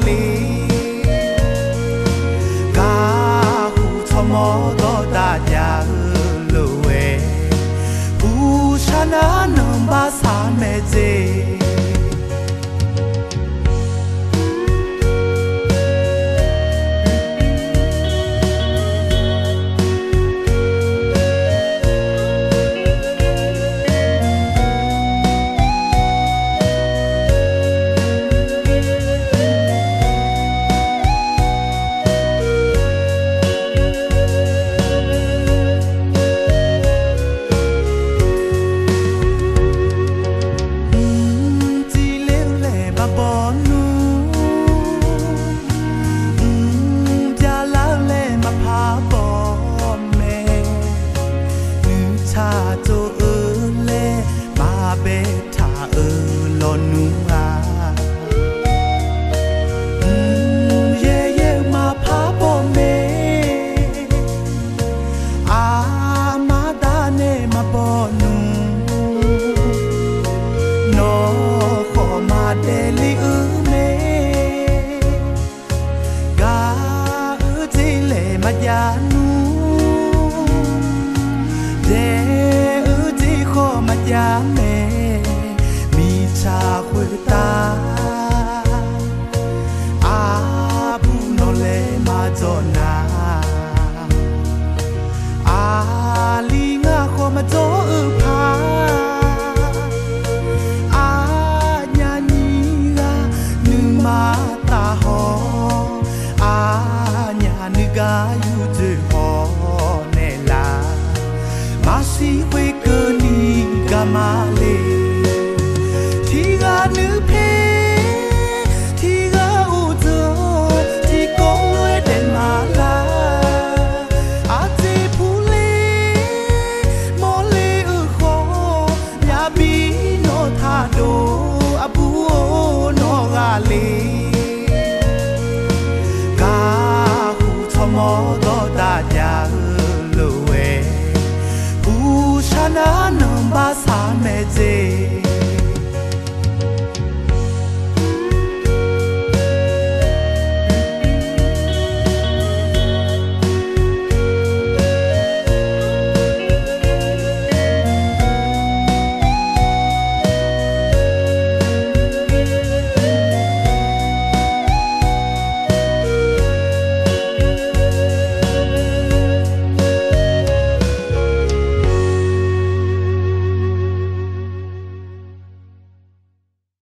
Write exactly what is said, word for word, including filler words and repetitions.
le. Gaqhuq tsawrmawr dawrdav jav-eu lof-aer, uqshaq nar nanqbar sar mae dzer. Mqdivler-eu laer maqbaw nmr, mqbyav lar-eu laer maqpar bawq mae, nuisar tsov-eu laer maqbae taq-eu lawnmr-a. Mqyaer yaer-eu maqpar bawq mae, aqma da nae maqbaw nmr, nawr khawf maqdaef ler-eu mae. Gaq-eu dzer laer maqjav nmr, daef-eu dzer khawf maqjav mae. Mirtsaq khoertav aqbur nawq laer maqdzawq